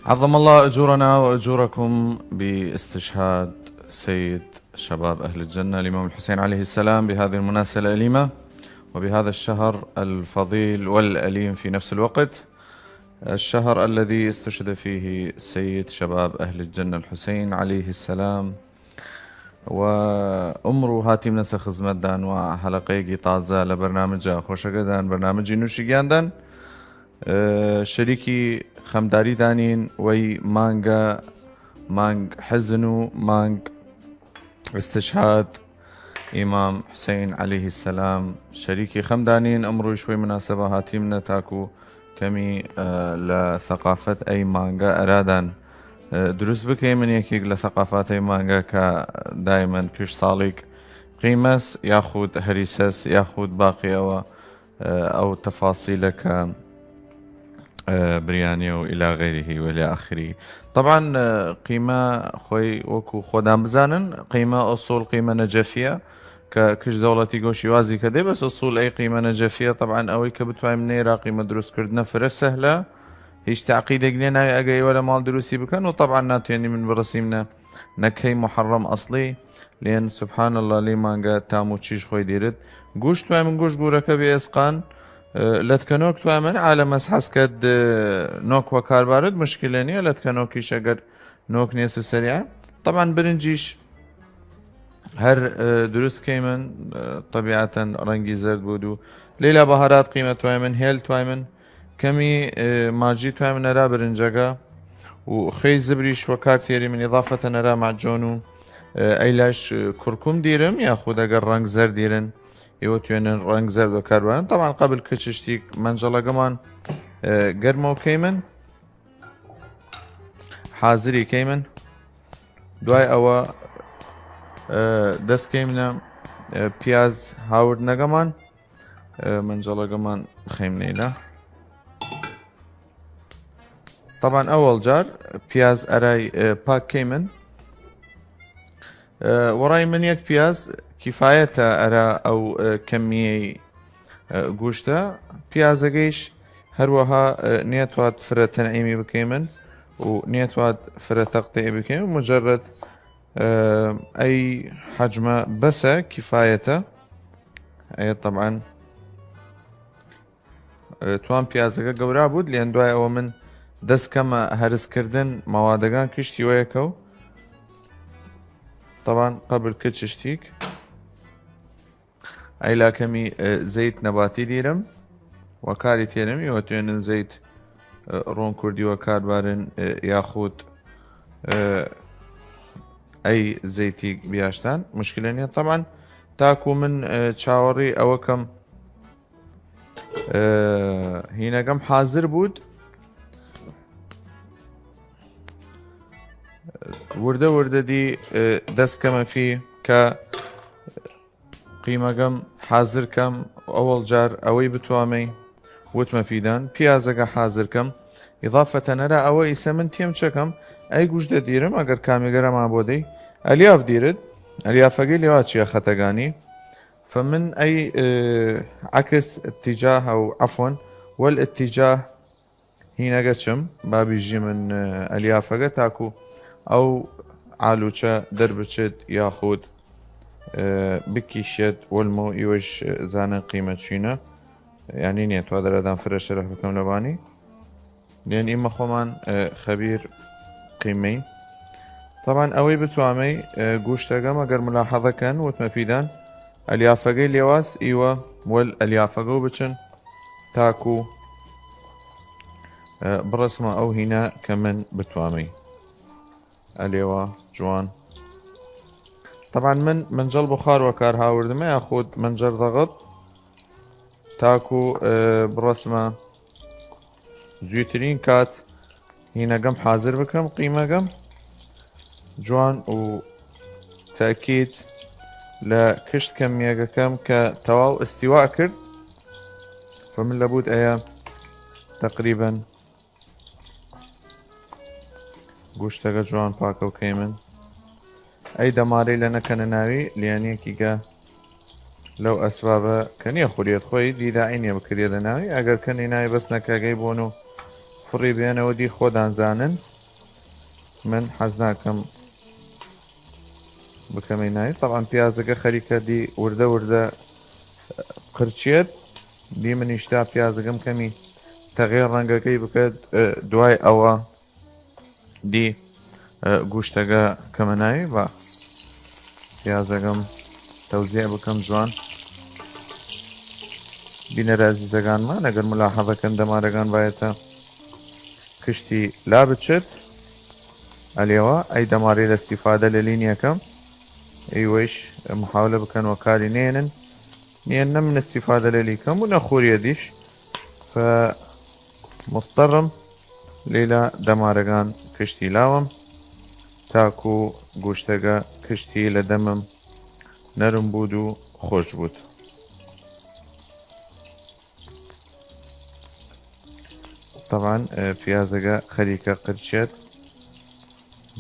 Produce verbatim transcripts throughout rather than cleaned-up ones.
عظم الله أجورنا وأجوركم باستشهاد سيد شباب أهل الجنة الإمام الحسين عليه السلام بهذه المناسبة الأليمة وبهذا الشهر الفضيل والأليم في نفس الوقت، الشهر الذي استشهد فيه سيد شباب أهل الجنة الحسين عليه السلام. و ئمڕوو هاتیمنەسە خزمەتدان و حەلەقەیەگی تازە لە بەرنامجە خوەشەگەدان، بەرنامجی نوشیگیاندان. ئە، شەریکی خەمداریدانین وەی مانگە، مانگ حزن و مانگ استشهاد ئیمام حسین علیه السلام شەریکی خەمدانین. ئمڕوویش وەی مناسبە هاتیمنە تاکو کەمی، ئە، لە ثەقافەت ئەی مانگە ئەرادان، ئە، دروست بکەیمن. یەکیگ لە ثەقافاتەی مانگە کە دایمەن کش ساڵیگ قیمەس یاخود هەریسەس یاخود باقی ئەوە، ئە، ئەو تەفاسیلە کە، ئە، بریانیە و الی غیره و الی آخره. طبعا، ئە، قیمە خوەی وەکو خۆدان بزانن، قیمە ئەسوڵ قیمە نەجەفیە کە کش دەوڵەتی گۆشی وازی کە دەی، بەس ئەسوڵ ئەی قیمە نەجەفیە. طبعا ئەوەی کە بتوایم نەیرا قیمە دروست کردنە فرە سەهلە، هیچ تعقیدێک نیە ناوی ئەگەیوە لە ماڵ دروستی بکەن و طبعا ناتوێنی من بڕسیم نە نەکەی محرم ئەسڵی، لێن سبحان الله لی مانگە تام و چیش خوەی دیرد. گوشت توای من گوشت گورەکە بێ ئێسقان، ئە، لەتکەنۆک توای من عالەمەس حەسکەت، ئە، نۆک وەکاربارد مشکلە نیە، لەتکەنۆکیش ئەگەر نۆک نێسە سەریع. طبعا برنجیش هەر، ئە، دروست کەیمن، ئە، طبیعەتەن ڕەنگی زەرد بود و لیلا بەهارات قیمە توای من هێل توای من کەمی، ئە، ماجی توای من ئەرا برنجەگە و خەی زبریش وەکار تێری من ئضافەتە نەرا مەعجۆن و، ئە، ئەیلاش، ئە، کورکوم دیرم یاخود ئەگەر ڕەنگ زەرد دیرن ئێوە توێنن ڕەنگ زەرد وەکار بارن. طبعا قبل کچشتیک مەنجەڵەگەمان، ئە، گەرمەو کەیمن. حازری کەیمن. دوای ئەوە، ئە، دەست کەیمنە، ئە، پیاز هاوردنەگەمان، ئە، مەنجەڵەگەمان خەیمنەیلە. طبعا ئەوەڵ جار پیاز ئەرای، ئە، پاک کەیمن. ئە، وەڕای من یەک پیاز کیفایەتە ئەرا ئەو، ئە، کەمیەی، ئە، گوشتە. پیازەگەیش هەروەها، ئە، نێتواد فرە تەنعیمی بکەیمن و نێتواد فرە تەقتیع بکەیم. مجرد، ئە، ئەی حەجمە بەسە کیفایەتە. ئەیە طبعا، ئە، توان پیازەگە گەورا بود، لێن دوای ئەوە من دەست کەمە هەرس کردن مەوادەگان کشتی وەیەکەو. طبعا قبل کچشتیک ئەیلا کەمی، ئە، زەیت نەباتی دیرم وەکاری تێرم، ئیوە توێنن زەیت، ئە، ڕۆن کوردی وەکار بارن، ئە، یاخود، ئە، ئەی زەیتی بیاشتان مشکلە نیە. طبعا تاکو من، ئە، چاوەڕی ئەوە کەم، ئە، هینەگەم حازر بود. وردە وردە دی، ئە، دەست کەمە فی کە قیمەگەم حازر کەم، ئەوەڵ جار ئەوەی بتوامەی وتمە پیدان پیازەگە حازر کەم. ئضافەتە نەرا ئەوە ئیسە من تێم چەکەم ئەی گوشدە دیرم ئەگەر کامێگەرەمان بۆ دەی ئەلیاف دیرت، ئەلیافەگەی لێوا چیە خەتەگانی. فمن ئەی، ئە، عەکس اتجاه و عفوا، وەل اتجاه هینەگە چم، با بیژی من، ئە، ئەلیافەگە تاکو ئەو ئالوچە دەربچێت یاخود، ئە، بکیشێت وەلمۆ ئیوەش، ئە، زانن قیمە چینە. یعنی نیە توا دەرەدان فرە شەرح بکەم لەبانی. لێن ئیمە خۆمان، ئە، خەبیر قیمەین. طبعا ئەوەی بتوامەی، ئە، گوشتەگەم ئەگەر ملاحظە کەن وتمە پیدان ئەلیافەگەی لێواس ئیوە وەل ئەلیافەگەو بچن تاکو، ئە، بڕسمە ئەو هینە کە من بتوامەی. ئەلێوا جوان. طبعا من منجەڵ بخار وەکار هاوردمە یاخود منجەر دەغت تاکو، ئە، بڕسمە زویترین کات هینەگەم حازر بکەم قیمەگەم جوان و تاکید لە کشت کەمیەگەکەم کە تەواو ئستیوا کرد. فمن لەبود ئەیە تقریبا گوشتەگە جوان پاکەو کەیمن. ئەی دەمارەی لە نەکەنە ناوی لیانیەکیگە لەو ئەسبابە کە نیە خوریەت خۆی دیداعی نیە بکریە لە ناوی ئەگەر کەنی ناوی بەس نەکەگەی بۆن و فڕی بێنەوە دی خۆدان زانن. من حەز ناکەم بکەمەی ناوی. طبعا پیازەگە خەریکە دی وردە وردە قرچێت. دی منیش تا پیازەگەم کەمی تەغیر ڕەنگەگەی بکەت، ئە، دوای ئەوە دی، ئە، گوشتەگە کەمە ناوی. با پیازەگەم تەوزیع بکەم جوان. بینەر ئەزیزەگانمان، ئەگەر ملاحەزە کەن دەمارەگان بایەتە کشتی لا بچێت. ئەلیەوە ئەی دەماری لە استیفادە لە لینیەکەم، ئەی وەیش محاولە بکەن وە کاری نێنن. نیەن نە من استیفادە لە لیکەم و نە خوریە دیش. فە مضطرم لیلا دەمارەگان کشتی لاوم تاکو گوشتەگە کشتی لە دەمم نەرم بود و خوش بود. طبعا، ئە، پیازەگە خەریکە قرچێت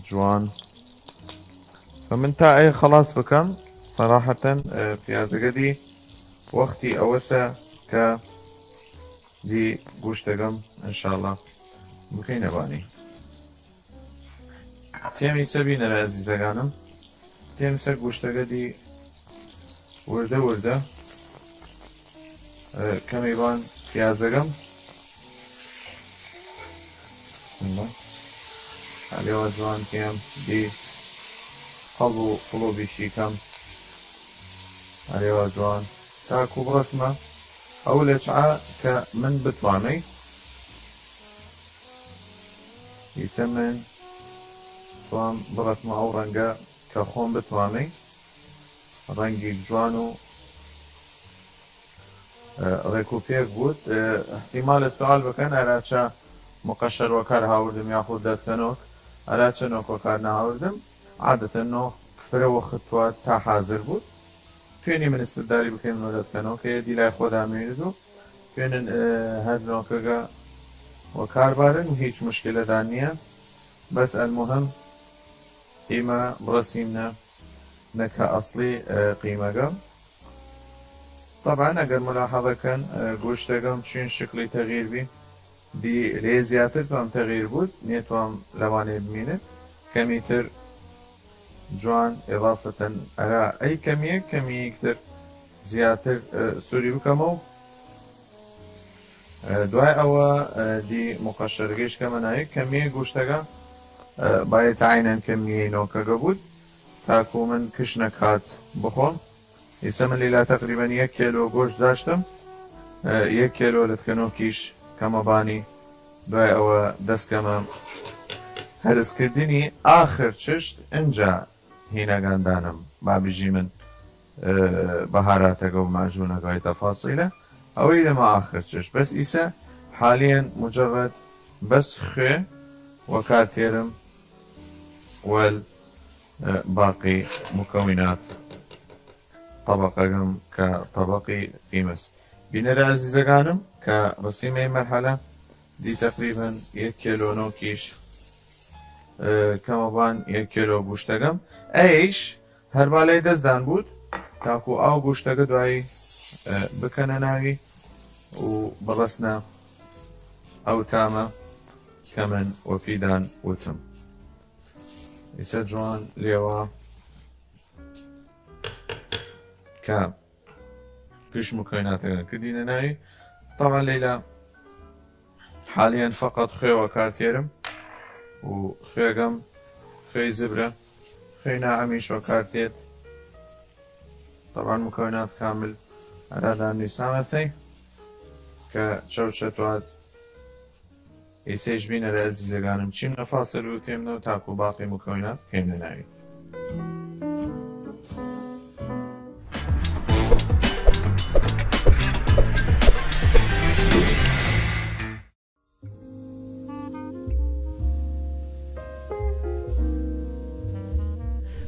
جوان. فە من تا ئەی خلاص بکەم، صراحەتەن، ئە، پیازەگە دی وەختی ئەوەسە کە دی گوشتەگەم انشاءالله بکەینە بانی. تێمیسە بینەرە ئەزیزەگانم، تێمیسە گوشتەگە دی وردە وردە، ئە، کەمەی بان پیازەگەم. بسم الله. ئەلێوا جوان کێم دی قەڵب و قڵوبیشی کەم. ئەلێوا جوان تاکو بڕسمە ئەو لەچعە کە من بتوانەی. ئیسە من توام بڕەسمە ئەو ڕەنگە کە خۆم بتوانەی. ڕەنگیگ جوان و، ئە، ڕێک و پێک بود. ئە، احتیمالە سوال بکەن، ئەرا چە مقەشەر وەکار هاوردم یاخود دەتکەنۆک؟ ئەرا چە نۆک وەکار نەهاوردم؟ عادەتەن نۆک فرە وەخت تواد تا حازر بود. توێنی من استداری بکەین وە دەتکەنۆک، کە یە دیلای خۆدا مێنید و توێنن، ئە، هەر نۆکەگە وەکار بارن و هیچ مشکلە دان نیە. بەس المهم ئیمە بڕەسیمنە نەکە ئەسڵی، ئە، قیمەگە. طبعا ئەگەر ملاحظە کەن، ئە، گوشتەگەم چین شکلی تەغییر بی، دی لێ زیاتر توام تەغییر بود، نێتوام لەوانێ بمینت. کەمیتر جوان اضافەتەن ئەرا ئەی کەمیە، کەمیەکتر زیاتر، ئە، سوری بکەمەو. ئە، دوای ئەوە، ئە، دی مقەشەرگەیش کەمە ناوی کەمیە گوشتەگە، ئە، باێ تعینەن کەمیەی نۆکەگە بود تاکو من کش نەکات بخۆم. ئیسە من لیلا تقریبا یەک کێلۆ گۆشت داشتم، ئە، یەک کێلۆ لەتکەنۆکیش کەمە بانی. دوای ئەوە دەست کەمە هەرسکردنی ئاخر چشت، ئنجا هینەگان دانم، با بژی من، ئە، بەهاراتەگە و ماژوونەگە و تەفاسیلە. ئەوەی لەمە ئاخر چشت. بەس ئیسە حالیەن مجرد بەس خوێ وەکار تێرم وەل، ئە، باقی مکەونات طبقەگەم کە طبقی قیمەس. بینەرە ئەزیزەگانم کە ڕسیمەی مەرحەلە دی تقریبا یەک کێلۆ نۆکیش، ئە، کەمەبان یەک کێلۆ گوشتەگەم. ئەیش هەر بالای دەستدان بود تاکو ئاو گوشتەگە دوایی، ئە، بکەنە ناوی و بڕەسنە ئەو تامە کە من وەپیدان وتم. ئیسە جوان لێوا کە کش مکەیناتەگە کردینە ناوی. طبعا لیلا حالیەن فقط خوێ وەکار تێرم و خوێگەم خوێی زبرە، خوێی ناعەمیش وەکار تێت. طبعا مکەینات کامل ئەرادان نویسامەسەی کە چەو چەتوات. ئیسەیش بینەرە ئەزیزەگانم چیم نەفاسل و تێمنەو تاکو باقی مکەینات کەینە ناوی.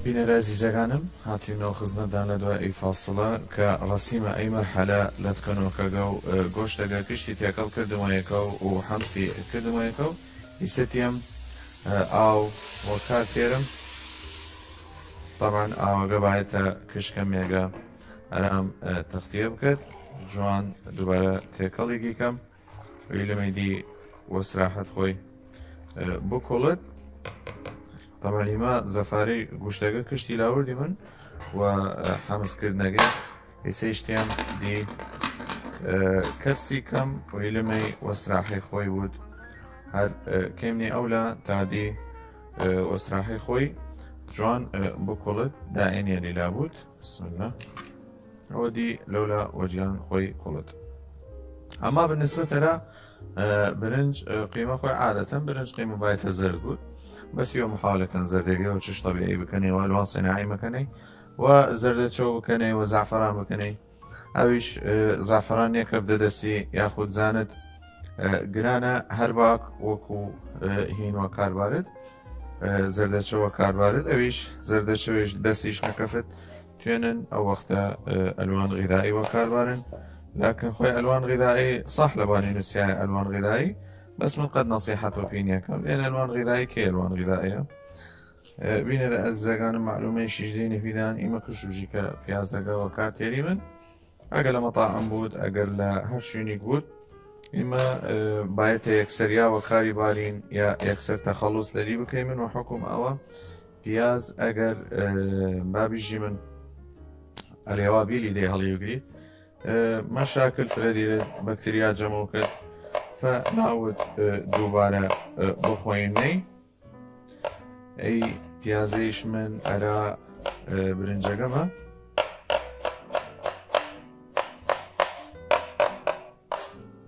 بینەرە ئەزیزەگانم، هاتینەوە خزمەتدان لە دوای ئەی فاصلە کە ڕەسیمە ئەی مەرحەلە لەتکەنۆکەگە و، ئە، گۆشتەگە کشتی تێکەڵ کردمەیەکەو و حەمسی کردمەیەکەو. ئیسەتیم، ئە، ئاو وەکار تێرم. طبعا ئاوەگە باێتە کشکە مێگە ئەرام، ئە، تەختیە بکەت. جوان دوبارە تێکەڵیگی کەم. ویلمەی دی وەسراحەت خۆی، ئە، بکوڵت. تەبەن ئیمە زەفارەی گوشتەگە کشتی لاوردیمن و، ئە، حەمسکردنەگە ئیسە ئیشتیان دی، ئە، کەپسی کەم و ئیلمەی وەستراحەی خوەی بود. هەر، ئە، کەمنی ئەولا تا دی، ئە، وەستراحەی خوەی جوان، ئە، بکوڵت دائنیە لیلا بود. بسم الله. ئەوە دی لەولا وەجیان خوەی کوڵت. ئەما بالنسبە تەرا، ئە، برنج، ئە، قیمە خوەی عادەتەن برنج قیمە بایتە زەرد بود. بەس یەو محاولەکەن زەردەگەی و چش طبیعی بکەنەی و ئەلوان صناعی مەکەنەی و زەردەچەو بکەنەی و زعفران بکەنەی. ئەویش، ئە، زعفران نیەکەف دەدەسی یاخود زانت، ئە، گرانە هەر باک وەکو، ئە، هین وە کاربارد، ئە، زەردەچەوە کاربارد، ئەویش زەردەچەویش دەسیش نەکەفت. توێنن ئەو وەختە، ئە، ئەلوان غذایی وە کاربارن، لکن خوەی ئەلوان غذایی صح لەبانی نوسیای ئەلوان غذایی، بەس من قەت نەسیحەت وە پی نیەکەم، لێن ئەلوان غذایی کەی ئەلوان غذاییە؟ ئە، بینەرە ئەزیزەگانم، معلومەی شیش دەینە پیدان، ئیمە کش و ژیکە پیازەگە وە کار تێریمن. ئەگەر لە مەتاعم بود، ئەگەر لە هەر شوینیگ بود، ئیمە، ئە، بایەتە یەکسەریا وە کاری بارین یا یەکسەر تەخەڵوس لەلی بکەیمن و حکم ئەوە پیاز ئەگەر، ئە، با بیژیمن ئەلێوا بیلی دەی هەڵیوگریت، ئە، مەشاکل فرە دیرێت بەکتریا جەمەو کرد، فە ناود، ئە، دووبارە، ئە، بخوەیمنەی. ئەی پیازەیش من ئەرا، ئە، برنجەگەمە.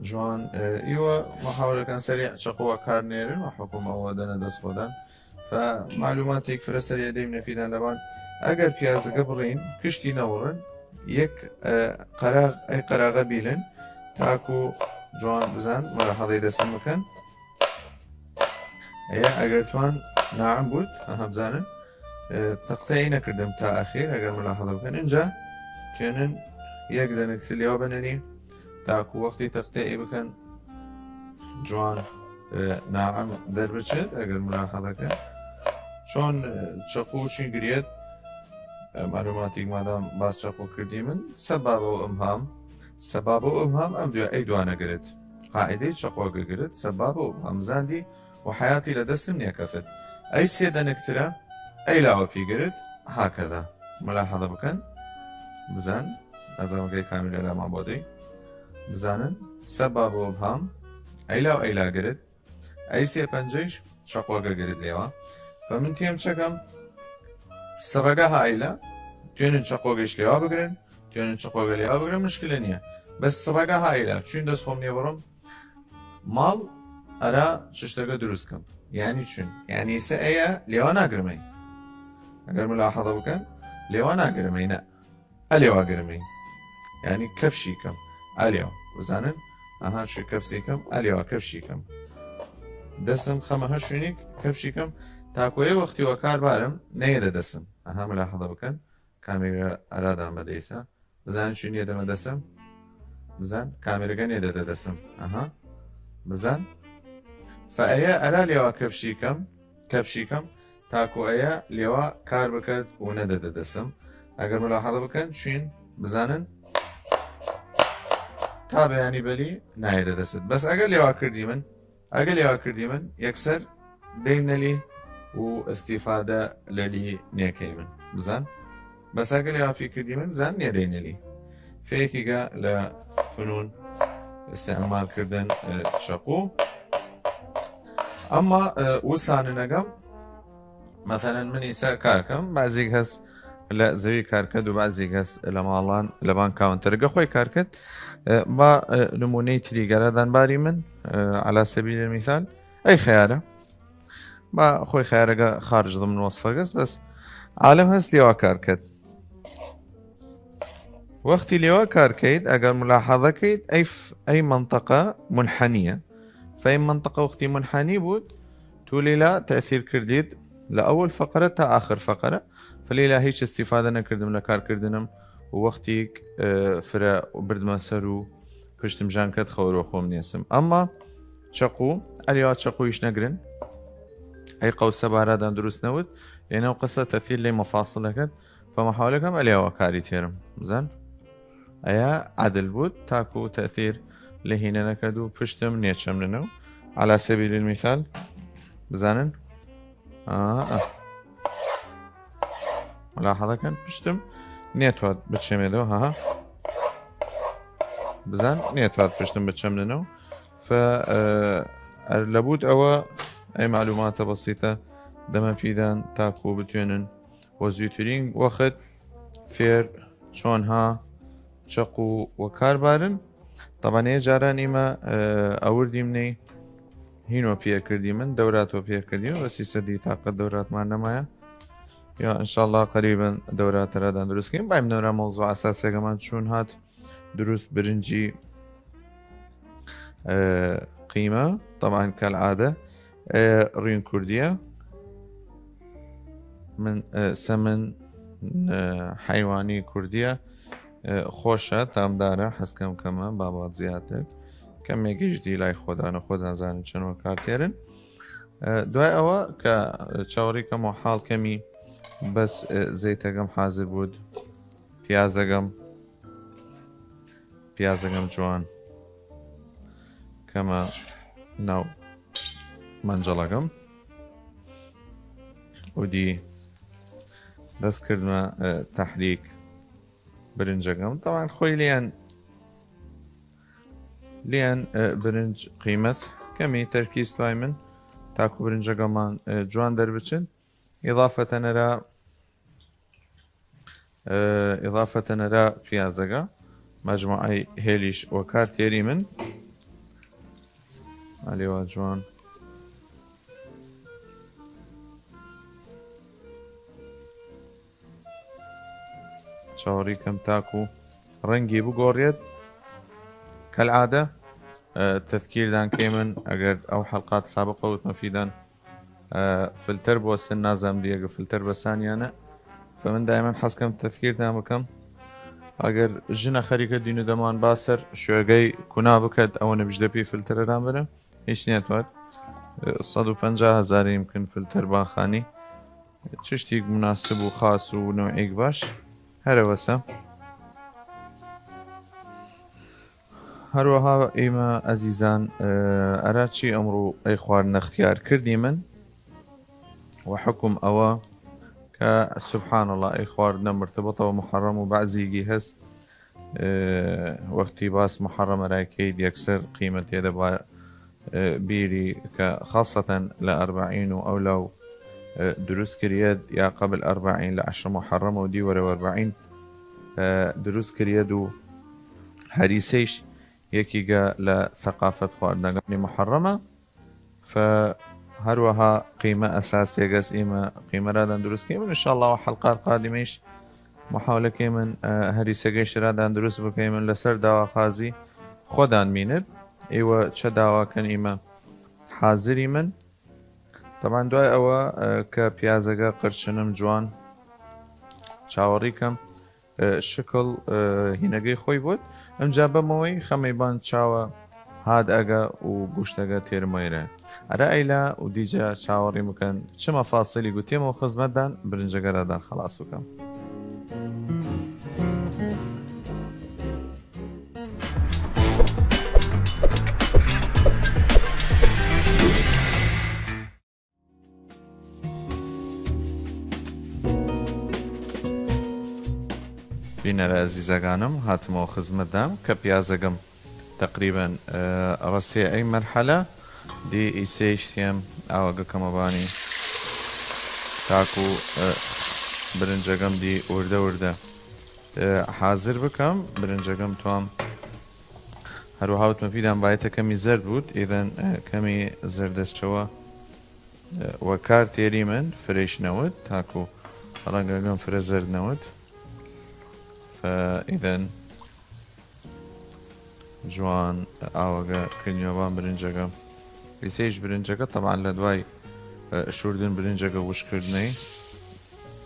جوان، ئە، ئیوە محاولەکەن سەریع چەقوە کار نێرن و حکم ئەوە دەنە دەست خۆدان. فە معلوماتێک فرە سەریع دەیم نەفیدان لەبان. ئەگەر پیازەگە بڕین، کشتی نەوڕن، یەک، ئە، قەراغ، ئەی قەراغە بیلن، تاکو جوان بزان، مەرەحەڵەی دەسم بکەن. ئەیە ئەگەر توان ناعم بود، ئەها بزانن، ئە، تەقتەی نەکردم تا ئەخیر، ئەگەر ملاحەزە بکەن. ئینجا چێنن یەک دەنک سلیەوە بنەنی، تاکو وەختی تەقتەی بکەن، جوان، ئە، ناعم دەربچێت، ئەگەر ملاحەزە کەن. چۆن، ئە، چەقو چین گریێت، ئە، معلوماتیک مادام باس چەقو کردی من، سەبابە و ئەمهام، سەبابە و ئەمهام ئەم دوێ ئەی دوانە گرت. قاعدەی چەقوەگە گرت، سەبابە و ئەمهام زاندی، و حیاتی لە دەسم نێکەفت. ئەی سێ دەنکترە، ئەی لاوە پیگرت، هاکەدا. ملاحەزە بکەن، بزان، ئەزەمەگەی کامیرە لامان بۆ دەی. بزانن، سەبابە و ئەبهام، ئەی لاو ئەی لا گرت، ئەی سێ پەنجەیش چەقۆگە گرت لێوە. فە من تێم چەکەم، سڕەگە ها ئەیلا، توێنن چەقۆگەیش لێوا بگرن، توێنن چەقۆگە لێوا بگرن، مشکلە نییە. بەس سڕەگە ها ئەیلا، چوین دەست خۆم نیە بڕم، ماڵ ئەرا چشتەگە دروست کەم. یعنی چون؟ یعنی سە ئەیە لێوا ناگرمەی. ئەگەر ملاحەزە بکەن، لێوا ناگرمەی، نە. ئەلێوا گرمەی. یعنی کەفشی کەم. ئەلێوا. بزانن؟ ئەها، چوی کەفسی کەم، ئەلێوا کەفشی کەم. دەسم خەمە هەشوینیک، کەفشی کەم. تاکۆیە وەختی وە کار بارم، نەیەدە دەسم. ئەها، ملاحەزە بکەن. کامیرە ئەرادان بەدەیسە. بزان چی نیە دەمە دەسم؟ بزان کامیرەگە نیە دەدە دەسم. ئەها. بزان. فە ئەیە ئەرا لێوا کەفشی کەم، کەفشی کەم، تاکو ئەیە لێوا کار بکەد و نەدەدە دەسم. ئەگەر ملاحەزە بکەن، چین بزانن تا بەیانی بەلی نایەدە دەست. بەس ئەگەر لێوا کردی من، ئەگەر لێوا کردی من، یەکسەر دەینەلی و ئستیفادە لەلی نێکەی من. بزان. بەس ئەگەر لێوا پی کردی من، بزان نێدەینەلی. فێکیگە لە فنون استعمال کردن، ئە، چەقو. ئەما، ئە، وساننەگەم، مەسەلەن من ئیسە کار کەم، بەعزیگ هەس لە زەوی کار کەد و بەعزیگ هەس لە ماڵان لەبان کاونتەرگە خوەی کار کەد. ئە، با، ئە، نمونەی تریگەرە دانباری من، ئە، عەلا سەبیل میسال، ئەی خەیارە. با خوەی خەیارەگە خارج ضمن وەسفەگەس، بەس عالم هەس لێوا کار کەد. وەختی لێوا کار کەید، ئەگەر ملاحەزە کەید، ئەی ف-، ئەی منطقە منحنیە. فەی منطقە وەختی منحنی بود، تو لیلا تەثیر کردید لە ئەول فەقرە تا ئاخر فەقرە. فلیلا هیچ استیفادە نەکردم لە کار کردنم و وەختیگ، ئە، فرە بردمە سەر و پشتم ژان کەد خەوەر وە خوەم نیەسم. ئەما چەقو، ئەلێوا چەقویش نەگرن. ئەی قەوسە بارادان دروست نەود، لێنەو قسە تەثیر لەی مەفاصلەکەد. فە محاولەکەم ئەلێوا کاری تێرم. بزان؟ ئەیا عەدل بود، تاکو تەثیر لە هینە نەکەد و پشتم نێچەم ننەو. عەلا سەبیل المثال، بزانن؟ ئا، ئا. ملاحظە کەن پشتم نێتواد بچێمێدەوە، هەها. بزان نێتواد پشتم بچەمنەوە. فە، ئە، ئەر لەبود ئەوە ئەی معلوماتە بەسیتە دەمە پیدان تاکو بتوێنن وە زویترین وەخت فێر چۆن ها چەق و وەکار بارن. طبعا یە جاران ئیمە، ئە، ئەوردیم نەی هینۆ پێ کردی من، دەوراتۆ پێ کردی و بەسی سەدی تاقەت دەوراتمان نەمایە. یا انشاءالله قریبا دەوراتەرادان دروست کەیم. بایم نەورا مەوزوع ئەساسێگەمان چون هات دروست برنجی، ئە، قیمە. طبعا کەلعادە، ئە، ڕین کوردیە. من، ئە، سەمن، ئە، حەیوانی کوردیە. ئە، خۆشە، تامدارە، حەز کەم کەمە، بابات زیاتر. کەمێکیش دی لای خۆدانە، خۆدان زانن چەند وە کارتێرن. ئە، دوای ئەوە کە چاوەڕی کەم و حاڵ کەمی بەس، ئە، زەیتەگەم حازر بود، پیازەگەم، پیازەگەم جوان کەمە ناو مەنجەڵەگەم و دی دەست کردمە، ئە، تەحریک برنجەگەم. طبعا خۆی لیان، لیان، ئە، برنج قیمەت کەمی تەرکیز توای من تاکو برنجەگەمان، ئە، جوان دەربچن. ئضافەتەنەرا، ئە، ئضافەتەنەرا پیازەگە مەجموعەی هێلیش وەکار تێری من. ئەلێوا جوان. چاوەڕی کەم تاکو ڕەنگی بگۆڕێت. کەلعادە، ئە، تەذکیردان کەیمن ئەگەر ئەو حەلقات سابقە وتمە فیدان، ئە، فلتەر بۆ سن نازام دیەگە فلتەر بەسانیانە. فمن دایمەن حەز کەم تەذکیردان بکەم ئەگەر ژنە خەریکە دین و دەمان باسەر شوێگەی کونا بکەت ئەوە نەبیش دەپی فلتەرەران بنە هیچ نێتوات. ئە، سەد و پەنجا هەزاری ممکن فلتەر باخانی چشتیک مناسب و خاص و نوعیک باش هەرە وەسە. هەروەها ئیمە ئەزیزان، ئە، ئەرا چی ئەمڕوو ئەی خواردنە اختیار کردی من و حکم ئەوە کە سبحان الله ئەی خواردنە مرتبطە و محرم و بعضیگی هەس، ئە، وەختی باس محرم ئەرای کەید یەکسەر قیمەتێ دەبا، ئە، بیری کە خاصەتەن لە ئەربعین و ئەولا و، ئە، دروست کریەد یا قبل ئەربعین لە عشر محرم و دی وەرە ئەربعین، ئە، دروست کریەد و هەریسەیش یەکیگە لە ثقافەت خواردنەگانی محرمە. فە هەروەها قیمە ئەساسێگەس ئیمە قیمەرادان دروست کەیم ان شاء الله و حەلقات قادمەیش محاولە کەیمن، ئە، هەریسەگەی شرادان دروست بکەیمن لەسەر داواخوازی خۆدان مینت. ئیوە چە داواکەن ئیمە حازری من. طبعا دوای ئەوە، ئە، کە پیازەگە قرچنم جوان چاوەڕی کەم، ئە، شکڵ، ئە، هینەگەی خۆی بوت. ئەمجا بەمەوەی خەمەی بان چاوە هاد ئەگە و گوشتەگە تێرمەیرە ئەرا ئەیلا و دیجە چاوەڕی مکەن چمە فاصلی گوتێمە و خزمەتدان برنجەگەرادان خلاص بکەم. بینەرە ئەزیزەگانم، هاتمەوە خزمەتدام کە پیازەگەم تقریبا، ئە، ڕەسیە ئەی مەرحەلە. دی ئیسەیش سێم ئاوەگە کەمەبانی تاکو، ئە، برنجەگەم دی وردە وردە، ئە، حازر بکەم. برنجەگەم توام هەروەها وتمە پیدان بایەتە کەمی زەرد بوود، ئیدەن، ئە، کەمی زەردەشەوە وەکار تێریمن فرەیش نەوت تاکو ڕەنگەگەم فرە زەرد نەوت. فە ئیدەن جوان ئاوەگە کردنیەوەبان برنجەگە. ئیسەیش برنجەگە طبعا لە دوای، ئە، شوردن برنجەگە وشکردنەی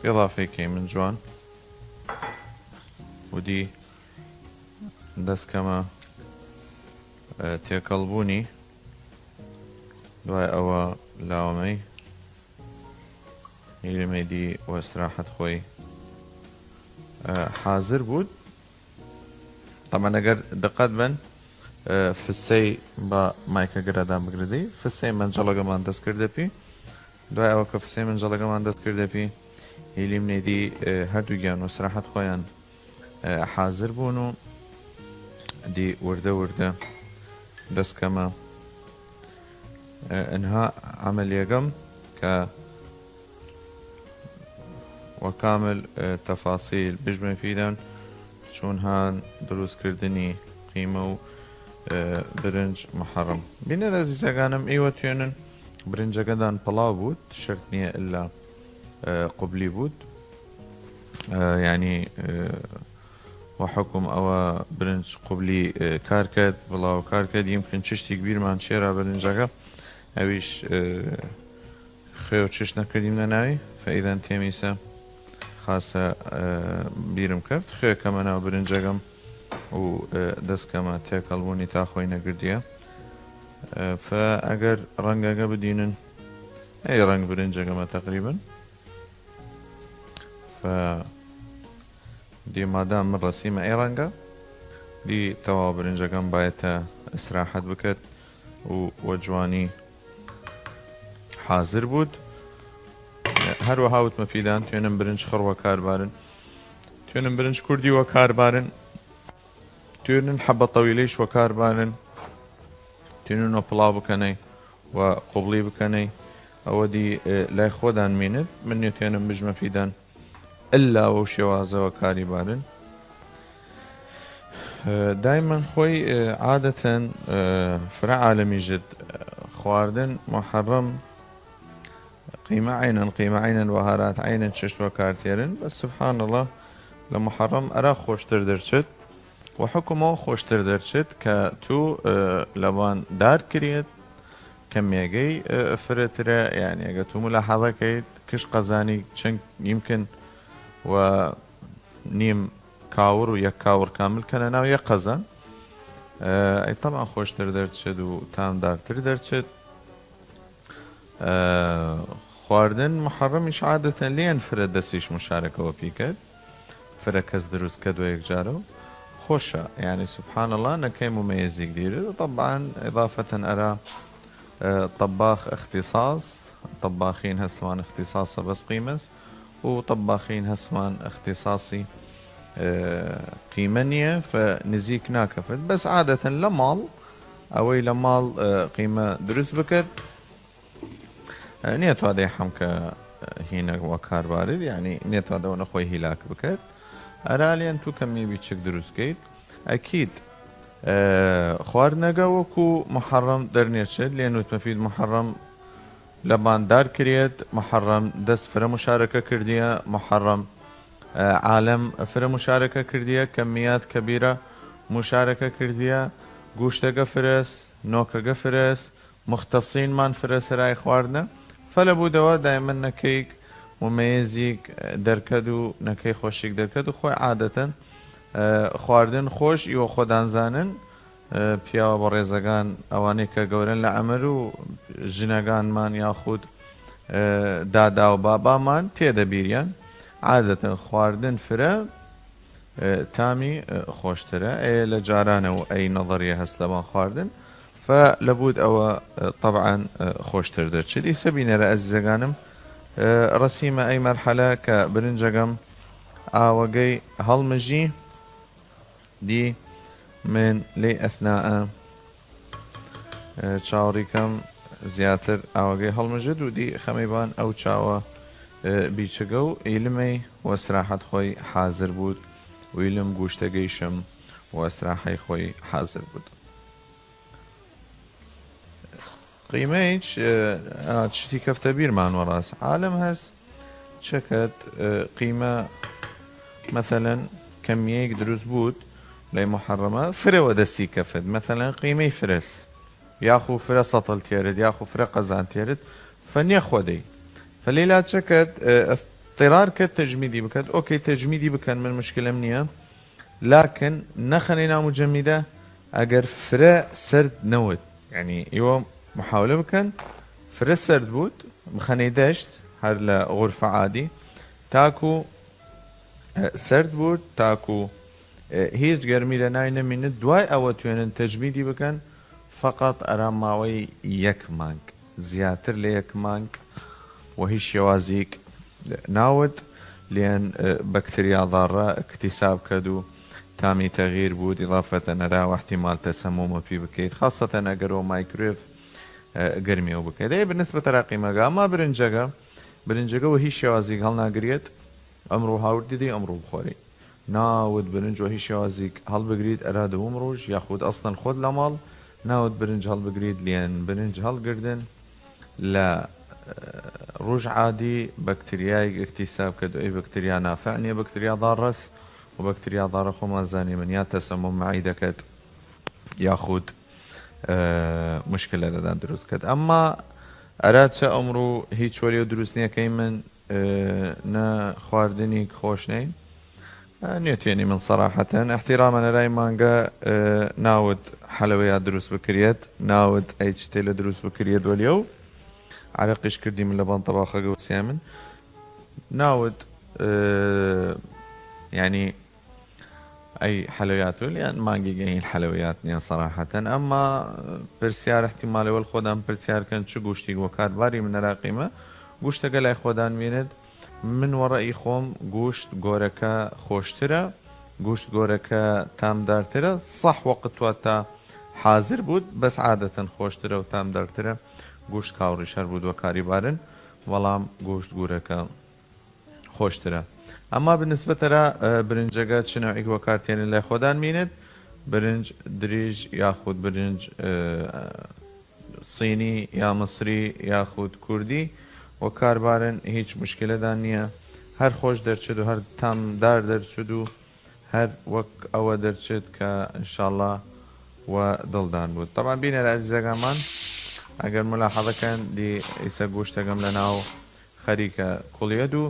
ئضافەی کەیمن جوان ودی دەسکەمە، ئە، تێکەڵبوونی. دوای ئەوە لاوەمەی هیرمەی دی و استراحەت خۆی، ئە، حازر بوود. طبعا ئەگەر دقت بن، ئە، فسەی بە مایکە گرادان بگردی، فسەی مەنجەڵەگەمان دەست کردە پی. دوای ئەوە کە فسەی مەنجەڵەگەمان دەست کردە پی، هیلیم نەیدی، ئێ، هەردووگیان وە سراحەت خوەیان، ئێ، حازر بوون و دی وردە وردە دەس کەمە، ئێ، ئنها عەمەلیەگەم کە وە کامل، ئێ، تەفاسیل بژمە فیدان چوون هان دروس کردنی قیمە و، ئێ، برنج محەڕەم. بینەر ئەزیزەگانم، ئیوە توێنن برنجەگەدان پڵاو بوود، شەرت نییە ئللا، ئێ، قوبلی بوود. ئێ، یعنی، ئێ، وە حکم ئەوە برنج قوبلی، ئێ، کار کەێد، بڵاو کار کەێد، یمکن چشتیگ بیرمان چێرا برنجەگە، ئەویش، ئێ، خوێ و چشت نەکردیمنە ناوی، فەئیدان تێمیسە خاسە، ئێ، بیرم کەفت، خوێ کەمە ناو برنجەگەم و، ئێ، دەس کەمە تێکەڵ بوونی تا خوەی نەگردیە. ئێ، فە ئەگەر ڕەنگەگە بدینن، ئەی ڕەنگ برنجەگەمە تەقریبن. فە دی مادام من ڕەسیمە ئەی ڕەنگە، دی تەواو برنجەگەم بایەتە ئیسراحەت بکەێد و وە جوانی حازر بوود. هەروەها وتمە فیدان توێنم برنج خڕ وە کار بارن، توێنم برنج کوردی وە کار بارن، توێنن حەبە تەویلەیش وە کار بارن، توێنن وە پڵاو بکەنەی و قوبڵی بکەنەی. ئەوە دی، ئێ، لای خوەدان مینت، من نێتێنم بژمە فیدان ئللا وەو شێوازەوە کاری بارن. ئێ، دایمەن خوەی، ئێ، عادەتەن، ئێ، فرە عالەمیژد، ئێ، خواردن محەڕەم قیمە عەینەن، قیمە عەینەن، وەهارات عەینەن، چشت وە کار تێرن. بەس سبحان اللە لە محەڕەم ئەرا خوەشتر دەرچێد. وە حکم ئەوە خوەشتر دەرچێد کە تو، ئێ، لەبان دار کریەێد، کەمیەگەی، ئێ، فرەترە، یعنی ئەگە تو ملاحەزە کەیت، کش قەزانی چەند یمکن و نیم کاور و یەک کاور کامل کەنە ناو یەک قەزان. ئێ، ئەی تەبعەن خوەشتر دەرچێد و تامدارتر دەرچێد. ئێ، خواردن محەڕەمیش عادەتەن لێن فرە دەسیش مشارەکەوە پیکەێد، فرە کەس دروست کەێد وە یەکجارەو خوەشە، یعنی سبحان اللە نەکەی ممەیزیگ دیرێد. و تەبعەن ئضافەتەن ئەرا، ئێ، طباخ اختصاص، طباخین هەسمان اختصاصە بەس قیمەس، و طباخین هەسمان اختصاصی، ئێ، قیمە نییە، فە نزیک ناکەفت. بەس عادەتەن لە ماڵ، ئەوەی لە ماڵ، ئێ، قیمە دروست بکەێد، ئێ، نیەتوادەی حەمکە هینە وە کار بارێد، یعنی نیەتوادەوە نەخۆی هیلاک بکەێد. ئەرالیەن تو کەمی بیچک دروست کەیت. ئەکید، ئێ، خواردنەگە وەکو محەڕەم دەرنێچێد، لێ نوتمەفید محەڕەم لەبان دار کریەێد، محەڕەم دەس فرە مشارەکە کردیە، محەڕەم، ئێ، عالەم فرە مشارەکە کردیە، کەمیات کەبیرە مشارەکە کردیە، گوشتەگە فرەس، نۆکەگە فرەس، مختصینمان فرە سەرای خواردنە. فەلە بوودەوە دایمەن نەکەیک ممەیزیگ دەرکەد و نەکەی خوەشیگ دەرکەد و خوەی عادەتەن، ئێ، خواردن خوەش ئیوە خوەدان زانن، ئێ، پیاوە بەڕێزەگان ئەوانەی کە گەورەن لە عەمر و ژنەگانمان یاخود، ئێ، دادا و بابامان تێدە بیریان عادەتەن خواردن فرە، ئێ، تامی، ئێ، خوەشترە. ئێ لە جارانە و ئەی نەظەریە هەس لەبان خواردن. فە لەبود ئەوە، ئێ، طبعاً، ئێ، خوەشتر دەرچێد. ئیسە بینەرە ئەزیزەگانم، ئێ، ڕەسیمە ئەی مەرحەلە کە برنجەگەم ئاوەگەی هەڵمژی، دی من لەی ئەثناءە، ئێ، چاوەڕیکەم زیاتر ئاوەگەی هەڵمژێد و دی خەمەی بان ئەو چاوە، ئێ، بیچگە و ئیلمەی وە سراحەت خوەی حازر بوود و ئیلم گوشتەگەیشم وە سراحەی خوەی حازر بوود. قیمەیچ، ئێ، ئا، چشتی کەفتە بیرمان وەڕاس عالم هەس چەکەت، ئێ، قیمە مەسەلەن کەمیەیگ دروست بوود لەی محەڕەمە فرە وە دەسی کەفت، مەسەلەن قیمەی فرەس یاخو فرە سەتڵ تێرد یاخو فرە قەزان تێرد، فە نیەخوەدەی. فە لەیلا چەکەت، ئێ، اضطرار کەت تەجمیدی بکەت، ئۆکەی تەجمیدی بکەن، من مشکلەم نییە، لکن نەخەنەی ناو مجەمیدە ئەگەر فرە سەرد نەود. یعنی ئیوە محاولە بکەن فرە سەرد بوود بخەنەی دەشت هەر لە غرفە عادی تاکو، ئێ، سەرد بوود تاکو، ئێ، هیچ گەرمی لە نای نەمینت. دوای ئەوە توێنن تەجمیدی بکەن فقط ئەرا ماوەی یەک مانگ، زیاتر لە یەک مانگ وە هیچ شێوازیک ناود لەن بەکتریا ضارە اکتساب کەد و تامی تەغییر بوود، ئضافەتەن ئەرا و احتمال تەسەمومە پی بکەید، خاصەتەن ئەگەر وە مایکرویف گەرمیەو بکەید. ئەی بنسبەت ئەرا قیمەگە. ئەما برنجەگە، برنجەگە وە هیچ شێوازیگ هەڵناگریەت ئمڕوو هاوردی دی ئمڕوو بخوەری. ناود برنج وە هیچ شێوازیگ هەڵبگرید ئەرا دووم رووژ، یاخود ئەسڵەن خوەد لە ماڵ ناود برنج هەڵبگرید، لەن برنج هەڵگردن لە رووژ عادی بەکتریایگ اکتساب کەد، ئەی بەکتریا نافع نیە، بەکتریا ضارەس، و بەکتریا ضارە خوەمان زانیمن یا تەسەموم مەعیدە کەد یاخود مشکلە لەدان دروس کەد. ئەما ئەرا چە ئمڕوو هیچ وەریەو دروس نیەکەیمن، نە خواردنیگ خوەش نەین، نیەتوێنیمن سەراحەتەن. احتیرامەن ئەرای مانگە ناود حەلەوەیات دروس بکریەت، ناود ئەی چتێلە دروس بکریەت وەلیەو عەرەقیش کردیمن لەبان تەباخەگە وسیامن. ناود یانی ئەی حەلەویات وەل یان مانگیگە هین حەلەویات نیە سەراحەتەن. ئەما پرسیار احتمالێ وەل خوەدان پرسیار کەن چ گوشتیگ وەکار باریمن ئەرا قیمە گوشتەگە لای خوەدان وینێد. من وە رەئی خوەم گوشت گۆرەکە خوەشترە، گوشت گۆرەکە تامدارترە، سەح وەقت تواتا حازر بوود، بەس عادەتەن خوەشترە و تامدارترە گوشت کاوڕیشەر بوود وەکاری بارن، وەڵام گوشت گورەکە خوەشترە. ئەما بنسبەت ئەرا برنجەگە چ نەوعیگ وەکار تێنن لای خوەدان مینێد، برنج دریژ یاخود برنج سینی یا مصری یاخود کوردی وەکار بارن هیچ مشکلەدان نیە، هەر خوەش دەرچد و هەر تامدار دەرچد و هەر وەک ئەوە دەرچێت کە انشاءاللە وە دڵدان بوود. طبعا بینەر عزیزەگەمان ئەگەر ملاحظە کەن دی ئیسە گوشتەگەم لە ناو خەریکە کوڵیەد و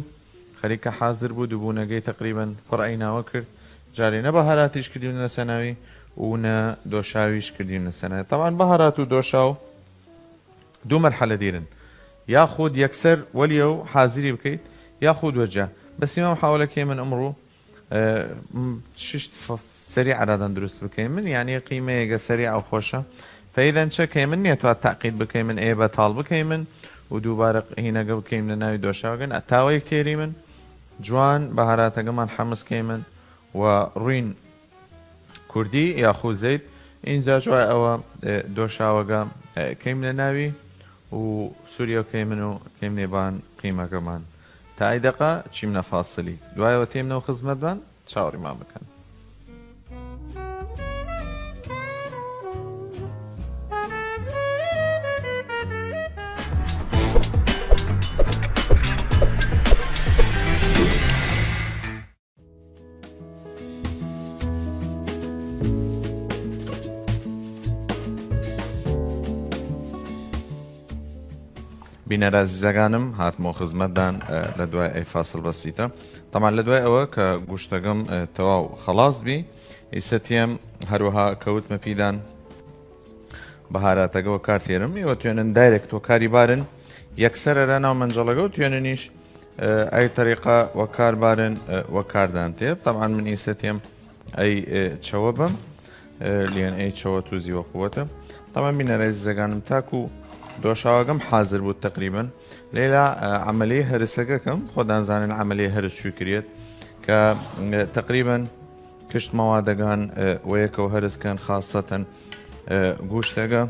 خەریکە حازر بوود و بوونەگەی تقریبا پڕ ئەیناوە کرد. جارێ نە بەهاراتیش کردیونە سەناوی و نە دۆشاویش کردیونە سەناوی. طبعا بەهارات و دۆشاو دوو مەرحەلە دیرن، یاخود یەکسەر وەلیەو حازری بکەید یاخود وەجا. بەس ئیمە محاولە کەیمن ئمڕوو ششت سەریع ئەرادان دروست بکەیمن، یانی قیمەیەگە سەریع و خوەشە. فەیدەن چە کەیمن نیەتوات تەعقید بکەیمن ئێ بەتاڵ بکەیمن و دووبارە هینەگە بکەیمنە ناوی دۆشاوگن ئەتاوەیەک تێریمن جوان بەهاراتەگەمان حەمس کەیمن و ڕوین کوردی یاخود زەیت. ئینجا جوای ئەوە دۆشاوەگە کەیمنە ناوی و سوریەو کەیمن و کەیمنێ بان قیمەگەمان. تا ئەی دەقە چیمنە فاسلی، دوایەوە تێمنەو خزمەتدان، چاوەڕیمان بکەن. بینەر ئازیزەگانم، هاتمەو خزمەتدان لە دوای ئەی فاسڵ بەسیتە. تەمان لە دوای ئەوە کە گوشتەگەم تەواو خەڵاس بی، ئیسە تیەم هەروەها کەوتمە پیدان بەهاراتەگە وەکار تێرم، ئیوە توێنن دایرێکت وەکاری بارن یەکسەر ئەرا ناو مەنجەڵەگە و توێننیش ئەی تەریقە وەکار بارن وەکاردان تێد. تەمان من ئیسە تێم ئەی چەوە بم، لێن ئەی چەوە توزی وە قووەتە. تەمان بینەرای زیزەگانم تاکو دۆشاوەگەم حازر بوود تەقریبەن. لێلا عەمەلی هەرسەگە کەم، خۆدان زانن عەمەلی هەرس چوی کریەت کە تەقریبەن کشت مەوادەگان وەیەکەو هەرس کەن، خاصەتەن گوشتەگە.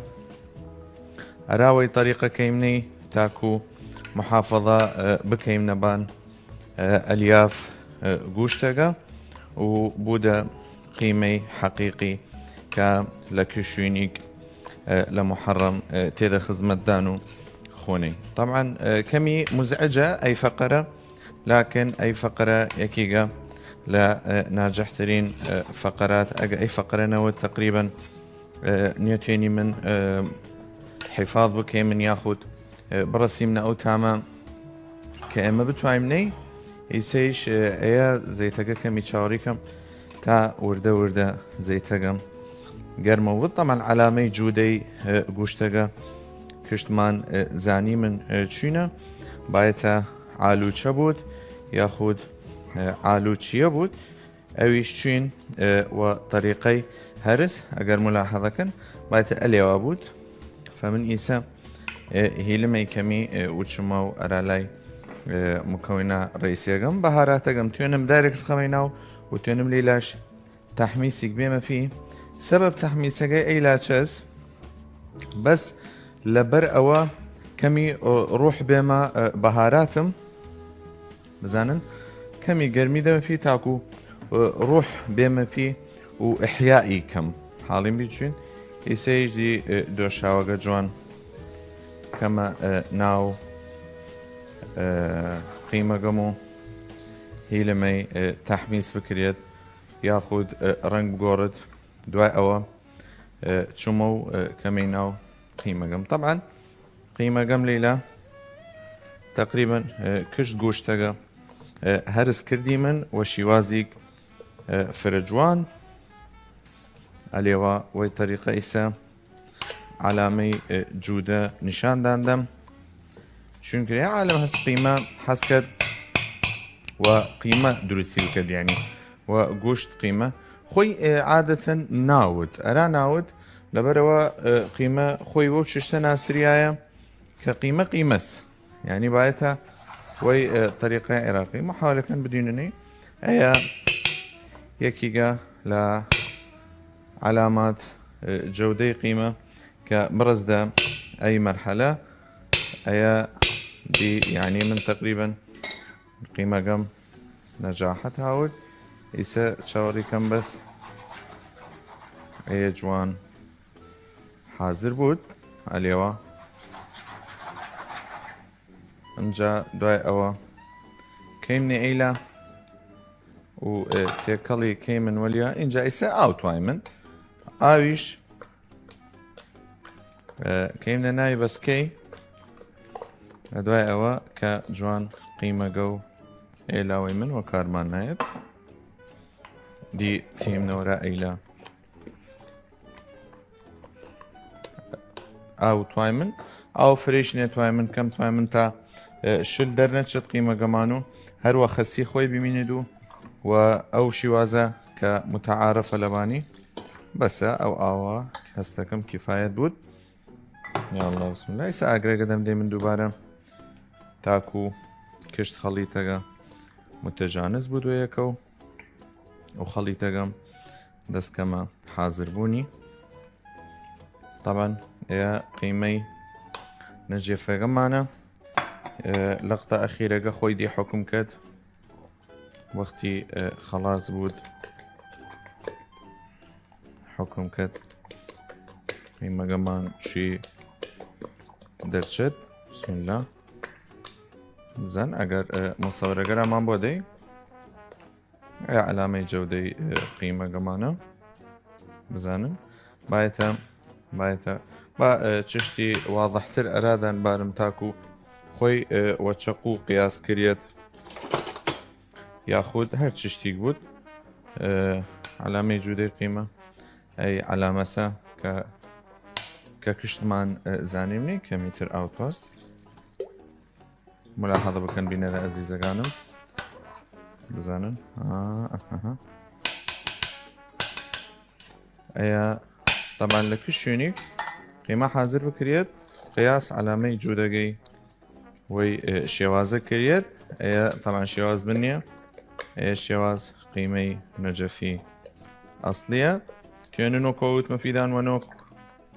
ئەراوەی تەریقە کەیمنەی تاکو محافظە بکەیم نەبان ئەلیاف گوشتەگە و بوودە قیمەی حەقیقی کە لە کشوینیک لە محەڕەم تێدە خزمەتدان و خۆنەی. طبعا کەمی مزعجە ئەی فەقەرە، لكن ئەی فەقەرە یەکیگە لە ناجحترین فەقەرات. ئەگە ئەی فەقەرە نەوە تقریبا نیەتێنی من حیفاظ بکەیمن یاخود بڕەسیمنە ئەو تامە کە ئێمە بتوایم نەی. ئیسەیش ئەیە زەیتەگە کەمی چاوەڕی کەم تا وردە وردە زەیتەگەم گەرمە وت. تەمان علامەی جوودەی گوشتەگە کشتمان زانی من چوینە، بایەتە ئالوچە بوود یاخود ئالوچیە بوود. ئەویش چوین وە تەریقەی هەرس، ئەگەر ملاحظە کەن بایەتە ئەلێوا بوود. فەمن ئیسە هیلمەی کەمی وچمە و ئەرالای ئێ، مکەوینە ڕئیسیەگەم، بەهاراتەگەم توێنم دایرێکت خەمەی ناو و توێنم لیلاش تەحمیسیک بێمە فی. سەبەب تەحمیسەگەی ئەیلا چەس، بەس لەبەر ئەوە کەمی، ئۆ، ڕوح بێمە، ئە، بەهاراتم، بزانن، کەمی گەرمی دەمە فی تاکو، ئە، ڕوح بێمە فی و ئحیائی کەم. حاڵیم بی چوین، ئیسەیش دی، ئە، دۆشاوەگە جوان کەمە، ئە، ناو، ئە، قیمەگەم و هیلمەی، ئە، تەحمیس بکرێت یاخود، ئە، ڕەنگ بگۆڕت. دوای ئەوە، ئە، چومە و، ئە، کەمەی ناو قیمەگەم. طبعا قیمەگەم لیلا تقریبا، ئە، کشت گوشتەگە، ئە، هەرس کردی من وە شیوازیک، ئە، فرە جوان. ئەلێوا وەی طریقە ئیسە علامەی، ئە، جوودە نیشاندان دەم. چونکە یە عالم هەس قیمە حەسکەت و قیمە دروستی بکەد، یعنی و گوشت قیمە خۆی، ئێ، عادەتەن ناوت، ئەرا ناوت لەبەرەوە، ئێ، قیمە خۆی وەو چشتە ناسریایە کە قیمە قیمەس، یعنی باێتە وەی، ئێ، طریقە عێراقی محاولەکەن بدیننی. ئەیە یەکیگە لە علامات، ئێ، جەودەی قیمە کە بڕزدە ئەی مەرحەلە ئەیە دی، یعنی من تقریبا قیمەگەم نەجاحەت هاورد. ئیسە چاوەڕی کەم بەس ئەیە جوان حازر بوود ئەلێوا. ئەمجا دوای ئەوە کەیم نێ ئەیلا و، ئێ، تێکەڵی کەی من وەلیا. ئینجا ئیسە ئاو توای من ئاویش، ئێ، کەیم نێ ناوی بەسکەی. لە دوای ئەوە کە جوان قیمەگە و ئێلاوەی من وە کارمان نایەت. دی تیم نەوەرا ئەیلا ئاو توای من، ئاو فرێش نێ توای من، کەم توای من تا، ئێ، شل دەرنەچێت قیمەگەمان و هەروە خەسی خۆی بمینێت و، و ئەو شیوازە کە متعارفە لەبانی. بەسە ئەو ئاوە هەستەکەم کیفایەت بوود. یا الله، بسم الله. ئیسە ئاگرەگە دەم دەی من دووبارە تاکو کشت خەڵیتەگە متەجانز بوود وەیەکە و، و خەڵیتەگەم دەستکەمە حازر بوونی. طبعا ئێ قیمەی نەجێفەگەمانە، ئێ، لەقتە ئەخیرەگە خۆی دی حکم کەد. وەختی، ئێ، خەڵاس بوود حکم کەد قیمەگەمان چی دەرچێت. بسم الله. بزن ئەگەر، ئێ، مصورەگەرامان بۆ دەی ئێ علامەی جەودەی، ئێ، قیمەگەمانە. بزانن باێتە، باێتە با، ئێ، چشتی واضحتر ئەرادان بارم تاکو خۆی، ئێ، وە چەقوو قیاس کریەت یاخود هەر چشتیک بوود. ئێ، علامەی جودەی قیمە ئەی علامەسە کە، کە کشتمان، ئێ، زانیم نی کەمیتر ئاوتواست. ملاحظە بکەن بینەرە ئەزیزەگانم. بزانن. ئا، ئەهە. ئەیە طبعا لە کشت شوێنیک قیمە حازر بکریەت، قیاس علامەی جودەگەی وەی، ئێ، شێوازە کریەت. ئەیە طبعا شێواز بن نیە، ئەیە شێواز قیمەی نەجەفی ئەسڵیە. توێنن وەکەوت مەفیدان وە نۆک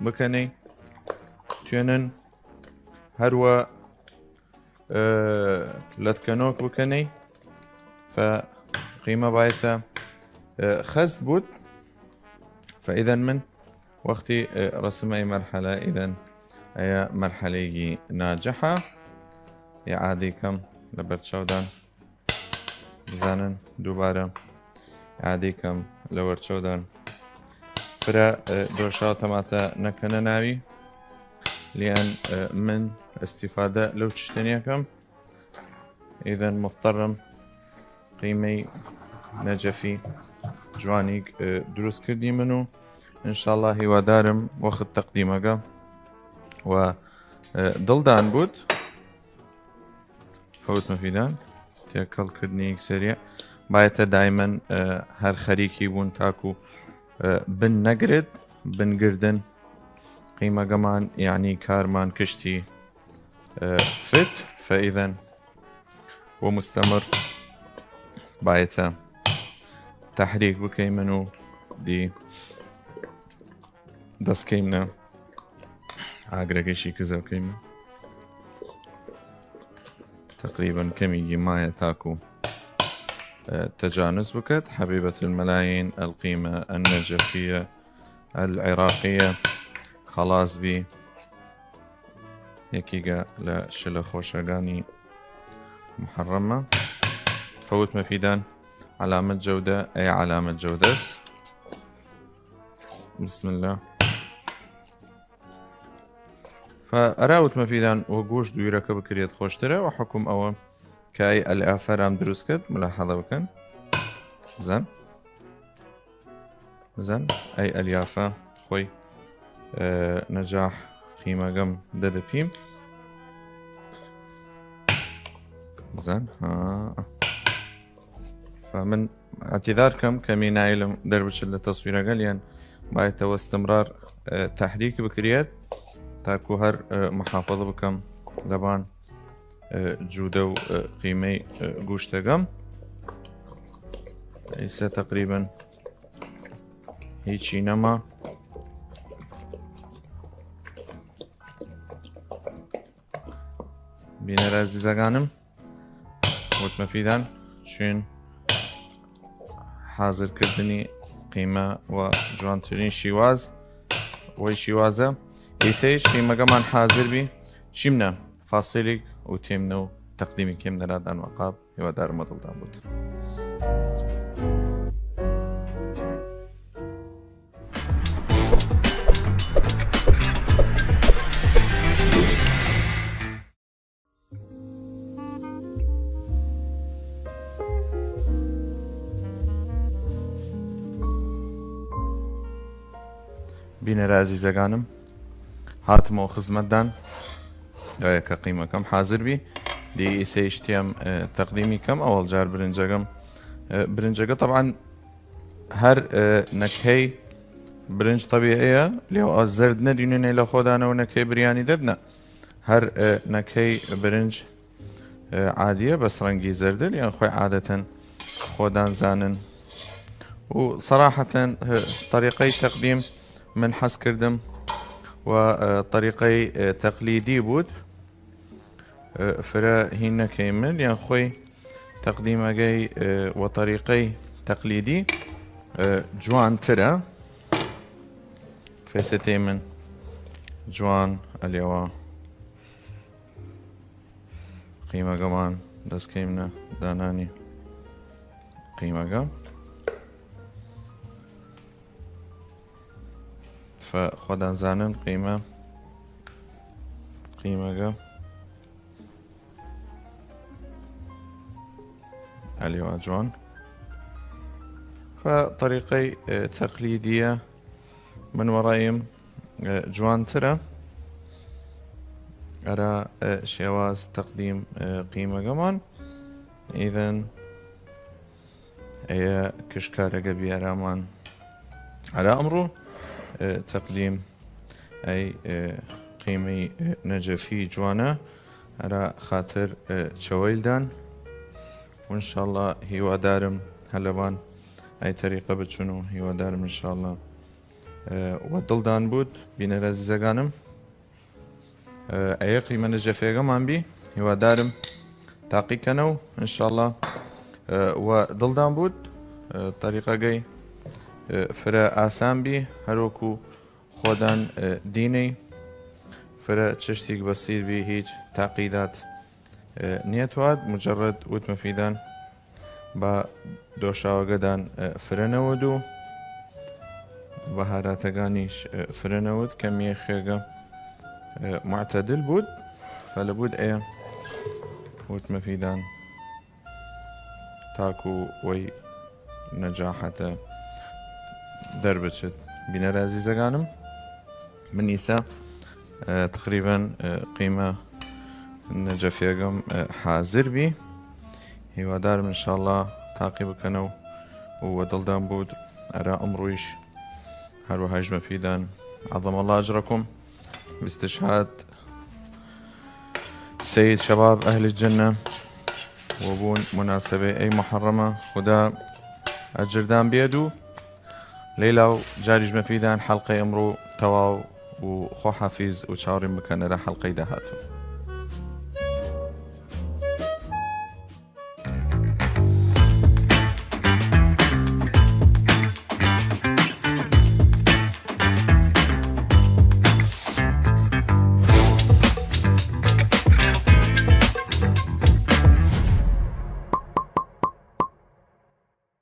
بکەنەی، توێنن هەروە ئێ، لەتکەنۆک بکەنەی، فە قیمە باێتە، ئێ، خەست بوود. فە ئیدەن من وەختی، ئێ، رەسم ئەی مەرحەلە ئیدەن ئەیە مەرحەلەیگی ناجحە. ئێ ئادی کەم لە بەرچاودان بزانن دووبارە ئادی کەم لە وەرچەودان فرە، ئێ، دۆشاو تەماتە نەکەنە ناوی. لیان، ئێ، من ئەستیفادە لەو چشتەنیەکەم. ئیدەن مضطرم قیمەی نەجەفی جوانیگ، ئێ، دروست کردی من و انشاءالله هیوادارم وەخت تەقدیمەگە و، ئێ، دڵدان بوود. فەوت مەفیدان تێکەڵ کردنی یەکسەریە باێتە دایمەن، ئێ، هەر خەریکی بوون تاکو، ئێ، بن نەگرێت. بنگردن قیمەگەمان یعنی کارمان کشتی، ئێ، فت. فە ئیدەن و مستمر بایەتە تەحریک بکەیمن و دی دەس کەیمنە ئاگرەگەیشی کزەو کەیمن. تقریبا کەمیگی مایە تاکو، ئە، تەجانس بکەت. حەبیبەت المەلایین، القیمە النەجەفیە العراقیە، خەڵاس بی. یەکیگە لە شلە خۆشەگانی محرمە. فەوت مەفیدان علامەت جەودە، ئەی علامەت جەودەس. بسم الله. فە ئەرا وتمە فیدان و گوشت دویرەکە بکرێت خۆشترە و حکم ئەوە کە ئەی ئەلیافە رام دروست کرد، ملاحظە بکەن. بزن. بزن. ئەی ئەلیافە خۆی، ئە، نەجاح قیمەگەم دەدە پیم. بزن. ها. فمن اعتذار کەم کەمی نایلم دەربچل لە تەسویرەگەل یان بایەتەوە استمرار، ئە، تەحریک بکرێت تاکو هەر، ئە، محافظە بکەم لەبان، ئە، جودە و، ئە، قیمەی، ئە، گوشتەگەم. ئیسە تقریبا هیچی نەما. بینەر ئازیزەگانم، وتمە فیدان چوین حازر کردنی قیمە و جوانترین شیواز وەی شیوازە. ئیسەیش قیمەگەمان حازر بی، چیمنە فاسیلیگ و تیمنە و تەقدیمی کەیم نەرادان وەقاب. هیوادارم وە دڵدان بوود. بینەر ئازیزەگانم، هاتمەوە خزمەتدان، ئەوەیە کە قیمەکەم حازر بی. دی ئیسەیش تیەم، ئە، تەقدیمی کەم. ئەوەڵ جار برنجەگەم، ئە، برنجەگە طبعا هەر، ئە، نەکەی برنج طبیعیە، لێو ئاز زەرد نەدینێ، نەی لە خۆدانەوە نەکەی بریانی دەدنە. هەر، ئە، نەکەی برنج، ئە، عادیە، بەس ڕەنگی زەردل، یان خۆی عادەتەن خۆدان زانن. و سەراحەتەن، ئە، طریقەی تەقدیم من حەز کردم و، ئە، طریقەی، ئە، تەقلیدی بوود. ئە، فرە هین نەکەی من، یان خۆی تەقدیمەگەی، ئە، وە طریقەی تەقلیدی، ئە، جوانترە. فێسێتەی من جوان ئەلێوە. قیمەگەمان دەست کەیمنە دانانی قیمەگە. فە خۆدان زانن قیمە، قیمەگە ئەلیوا جوان. فە طریقەی، ئە، تەقلیدیە من وەڕایم، ئە، جوانترە ئەرا، ئە، شێواز تەقدیم، ئە، قیمەگەمان. ئیدن ئەیە کشکارەگە بیارامان ئەرا ئەمڕوو، ئە، تەقدیم ئەی، ئە، قیمەی، ئە، نەجەفی جوانە ئەرا خاتر، ئە، چەوەیلدان. و انشاءاللە هیوادارم هەلەبان ئەی تەریقە بچن و هیوادارم انشاءاللە، ئە، وە دڵدان بوود. بینەر ئازیزەگانم، ئە، ئەیە قیمە نەجەفیەگەمان بی، هیوادارم تاقی کەنەو انشاءاللە، ئە، وە دڵدان بوود. ئە، تەریقەگەی، ئە، فرە ئاسان بی، هەروەکو خۆدان، ئە، دینەی فرە چشتیگ بەسیر بی، هیچ تاقیدات، ئە، نیەتواد. مجرد وتمە فیدان با دۆشاوەگەدان، ئە، فرە نەود و بەهاراتەگانیش، ئە، فرە نەود کە میەخێگە، ئە، معتەدل بوود. فەلە بوود ئەیە وتمە فیدان تاکو وەی نەجاحەتە دەربچێت. بینەر ئازیزەگانم، من ئیسە، ئە، تقریبا، ئە، قیمە نەجەفیەگەم، ئە، حازر بی. هیوادارم انشاءاللە تاقی بکەنەو و وە دڵدان بوود ئەرا ئەمڕویش. هەروەها ژمە فیدان عظم الله أجركم باستشهاد سيد شباب أهل الجنة وە بوون مناسبەی ئەی محەڕەمە. خودا ئەجردان بێد و لەیلا و جاریش مەفیدان حەڵقەی ئمڕوو تەواو و خۆحافیز و چاوەڕیم بکەنەرە حەڵقەی داهاتوو.